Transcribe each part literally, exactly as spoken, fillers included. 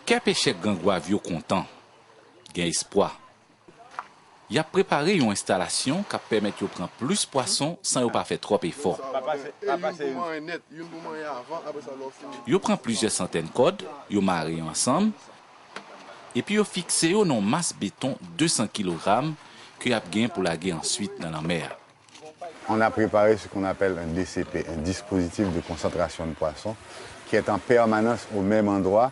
Kè pechè Gran Gwav yo kontan, gen espwa. Y ap prepare yon enstalasyon k ap pèmèt yo pran plis pwason san yo pa fè twòp efò. Yo pran plizyè santèn kòd, yo mare yo ansanm, epi yo fikse yo nan yon mas beton de san kilogram ke y ap gen pou lage answit nan lanmè a. On a préparé ce qu'on appelle un D C P, un dispositif de concentration de poissons, qui est en permanence au même endroit.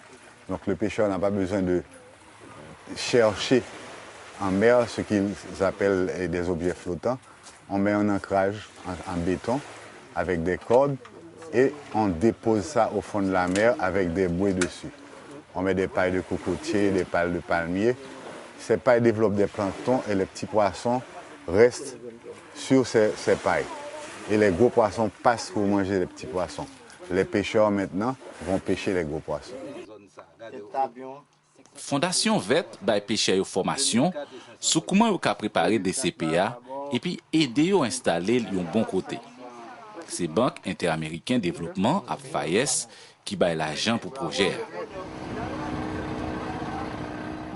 Donc le pêcheur n'a pas besoin de chercher en mer ce qu'ils appellent des objets flottants. On met un ancrage en, en béton avec des cordes et on dépose ça au fond de la mer avec des bouées dessus. On met des pailles de cocotier, des pailles de palmier. Ces pailles développent des planctons et les petits poissons restent sur ces, ces pailles. Et les gros poissons passent pour manger les petits poissons. Les pêcheurs maintenant vont pêcher les gros poissons. Fondasyon Vèt bay pechè yo fòmasyon sou kouman yo ka prepare D C P a epi ede yo enstale l yon bon kote. Se Bank Entèameriken Devlopman, ap FAES, ki bay lajan pou pwojè a.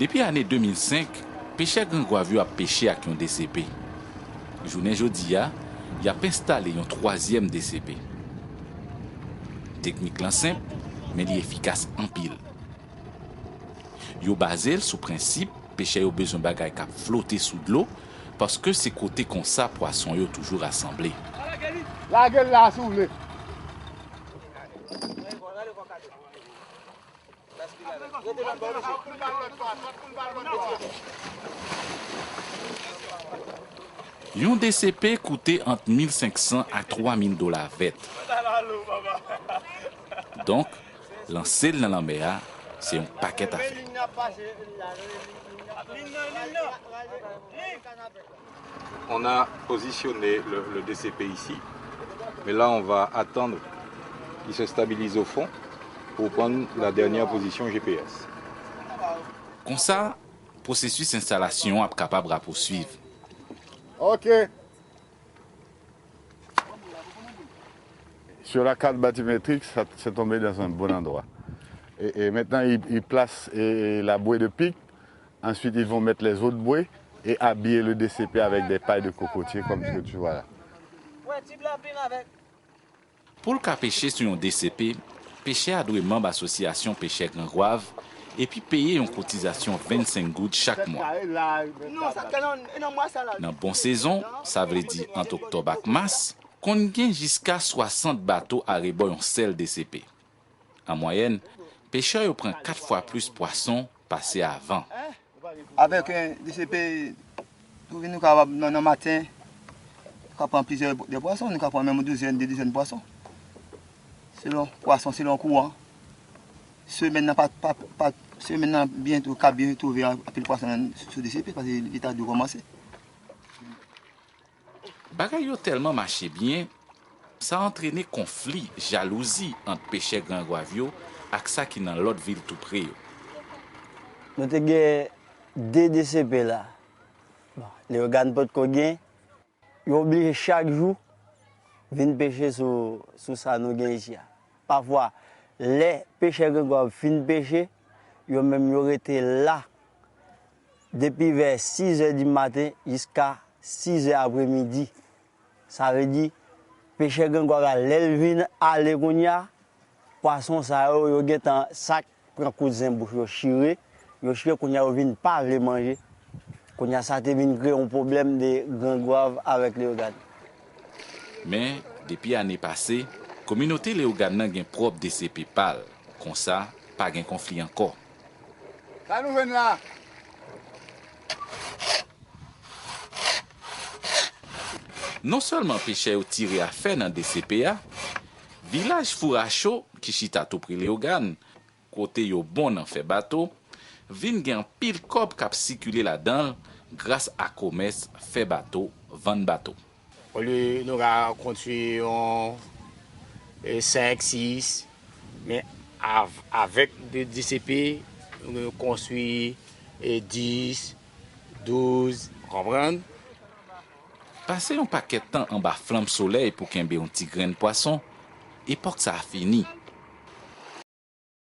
Depi ane de mil senk, pechè Gran Gwav yo ap peche ak yon D C P. Jounen jodi a, y ap enstale yon twazyèm D C P. Teknik lan senp, men li efikas anpil. Yo baze l sou prensip pechè yo bezwen bagay k ap flote sou dlo, paske se kote konsa pwason yo toujou rasanble. Lage l la, si w vle. Yon D C P koute ant mil senk san a twa mil dola vèt. Donk, lanse l nan lanmè a, se yon pakèt afè. On a positionné le, le D C P ici, mais là on va attendre qu'il se stabilise au fond pour prendre la dernière position G P S. Konsa, pwosesis enstalasyon an ap kapab rapousuiv. Ok. Sur la carte bathymétrique, ça s'est tombé dans un bon endroit. Et, et maintenant, il, il place et, et la bouée de pic. Ensuite, ils vont mettre les autres bouées et habiller le D C P avec des pailles de cocotier comme ce que tu vois là. Pou l ka peche sou yon D C P, pechè a dwe manb Asosyasyon Pechè Gran Gwav epi peye yon kotizasyon vennsenk goud chak mwa. Nan bon sezon, sa vle di ant oktòb ak mas, konn gen jiska swasant bato arebò yon sèl D C P. An mwayèn, pechè yo pran kat fwa plis pwason pase avan. Avèk, eh, D C P, nou vin, nou kapab nan, nan maten, nou ka pran plizyè de pwason, nou ka pran menm yon douzèn, de douzèn pwason. Selon pwason, selon kouran. Semèn nan pa, pa, pa, semèn nan byento ka byen twouve anpil pwason nan, sou D C P, paske li ta dwe kòmanse. Bagay yo tèlman mache byen, sa antrene konfli, jalouzi ant pechè Gran Gwav yo ak sa ki nan lòt vil toupre yo. Nou te gen de D C P la. Bon, Leyogàn potko gen. Yo oblije chak jou vin peche sou, sou sa nou gen isi a. Pafwa, lè pechè Gran Gwav fin peche, yo menm yo rete la depi vè sizè di maten jiska sizè apremidi. Sa vle di, pechè Gran Gwav la, lè l vin ale kounye a, pwason sa yo, yo gentan sak pran kout zen bouch, yo chire, yo chire, kounye a yo vin pa vle manje. Kounye a sa te vin kreye yon pwoblèm de Gran Gwav avèk Leyogàn. Men, depi ane pase, kominote Leyogàn nan gen pwòp D C P pa l. Konsa, pa gen konfli ankò. Sa nou jwenn la? Non sèlman pechè yo tire afè nan D C P a, vilaj Fouracho, ki chita toupre Leyogàn, kote yo bon nan fè bato, vin gen anpil kòb k ap sikile ladan l gras a komès fè bato, vann bato. Olye nou ka konstwi yon, e, senk, sis, men av-, avèk de D C P, nou konstwi, e, dis, douz, konprann? Pase yon pakèt tan anba flanm solèy pou kenbe yon ti grenn pwason, epòk sa a fini.